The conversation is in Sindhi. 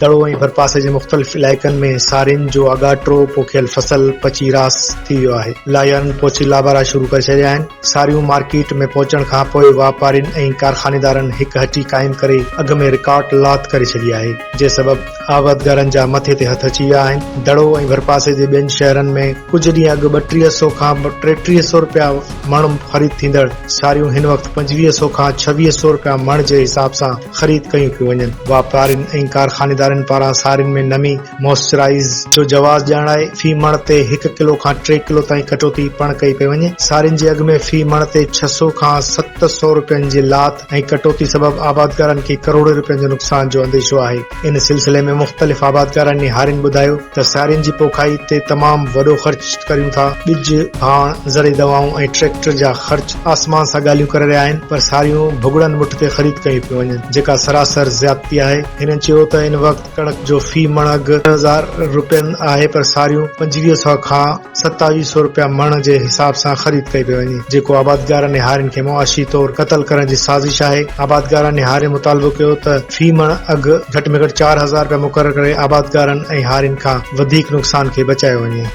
دڙو ۽ ڀرپاسي جي مختلف علائقن ۾ سارين جو آڳاٽو پوکيل فصل پچي راس ٿي ويو آهي. لاهيارن پهچي لابارا شروع ڪري ڇڏيا آهن. ساريون مارڪيٽ ۾ پهچڻ کانپوء واپارين ۽ ڪارخانيدارن هڪ هٽي قائم ڪري اگهه ۾ رڪارڊ لاٿ ڪري ڇڏي آهي، جنهن سبب آبادگارن جا مٿي تي هٿ اچي ويا آهن. دڙو ۽ ڀرپاسي جي ٻين شهرن ۾ ڪجهه ڏينهن اڳ 32 سئو کان 33 سئو رپيا مڻ خريد ٿيندڙ ساريون هن وقت 25 سئو کان 26 سئو رپيا مڻ جي حساب سان خريد ڪيون پيون وڃن. واپارين ۽ ڪارخانيدارن پاران سارين ۾ نمي، Moisturize، جو جواز ڄاڻائي في مڻ تي هڪ ڪلو کان ٽي ڪلو تائين ڪٽوتي پڻ ڪئي پئي وڃي. سارين جي اگهه ۾ في مڻ تي 600 کان 700 رپين جي لاٿ ۽ ڪٽوتي سبب آبادگارن کي ڪروڙين رپين جو نقصان جو انديشو آهي. ان سلسلي ۾ مختلف آبادگارن ۽ هارين ٻڌايو ته سارين جي پوکائي تي تمام وڏو خرچ ڪريون ٿا، ٻج، ڀاڻ، زرعي دوائون ۽ ٽريڪٽر جا خرچ آسمان سان ڳالهيون ڪري رهيا آهن پر ساريون ڀڳڙن مٺ تي خريد ڪيون پيون وڃن جيڪا سراسر زيادتي آهي. هنن چيو ته ان وقت ڪڻڪ جو في مڻ اگهه 10,000 رپين آهي پر ساريون 25 سئو کان 27 سئو رپيا مڻ جي حساب سان خريد ڪئي پئي وڃي جيڪو آبادگارن ۽ هارين کي معاشي طور قتل ڪرڻ جي سازش آهي. آبادگارن ۽ هارين مطالبو ڪيو ته في مڻ اگهه گهٽ ۾ گهٽ 4000 رپيا مقرر ڪري آبادگارن ۽ هارين کان وڌيڪ نقصان کي بچايو وڃي.